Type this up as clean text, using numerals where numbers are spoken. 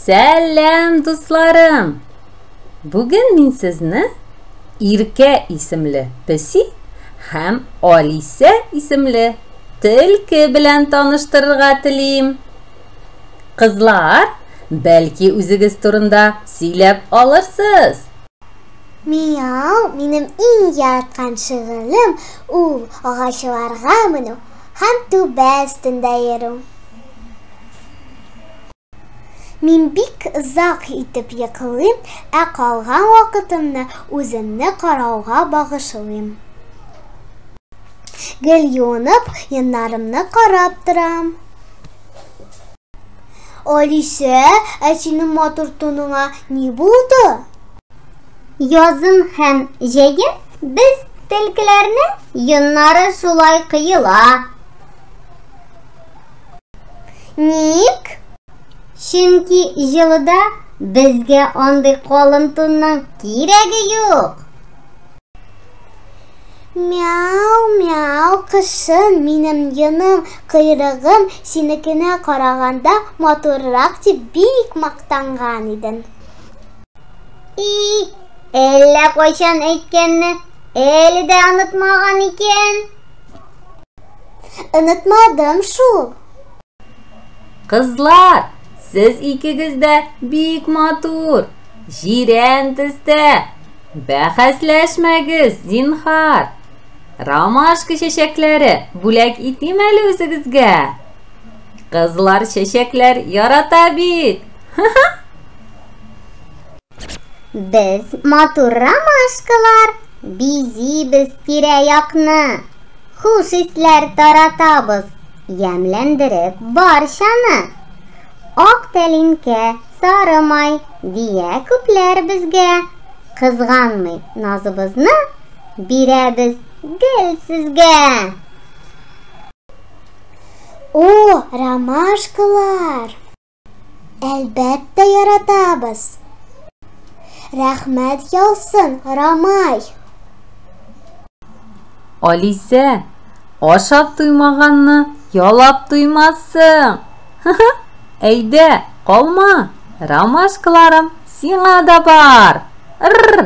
Сәлам, дусларым! Бүген мин сезне Иркә исемле песи һәм Алисә исемле төлке белән таныштырырга телим. Кызлар, бәлки үзегез турында сөйләп алырсыз? Мияу, минем иң яраткан шөгылем ул агачларга менү һәм түбә өстендә йөрү. Мин бик озак итеп йоклыйм, ә калган вакытымны үземне карауга багышлыйм. Гел юынып, йоннарымны карап торам. Алисә, ә синең матур туныңа ни булды? Язын һәм җәен без төлкеләрнең йоннары шулай коела. Ник? Чөнки җылыда безгә андый калын тунның кирәге юк. Мяу, мяу, кышын минем йоным, койрыгым синекенә караганда матуррак дип бик мактанган идең. И, әллә кайчан әйткәнне әле дә онытмаган икән. Онытмадым шул. Кызлар, сез икегез дә бик матур, җирән төстә. Бәхәсләшмәгез, зинһар. Ромашка чәчәкләре бүләк итим әле үзегезгә. Кызлар чәчәкләр ярата бит. Без матур ромашкалар, бизибез тирә-якны. Хуш исләр таратабыз, ямьләндереп барчаны. Ак тәлинкә, сары май, дия күпләр безгә. Кызганмый назыбызны, бирәбез гел сезгә. О, ромашкалар! Әлбәттә яратабыз. Рәхмәт яусын, Рамай. Алисә, ашап туймаганны ялап туймассың. Әйдә, калма. Ромашкаларым сиңа да бар. Рр!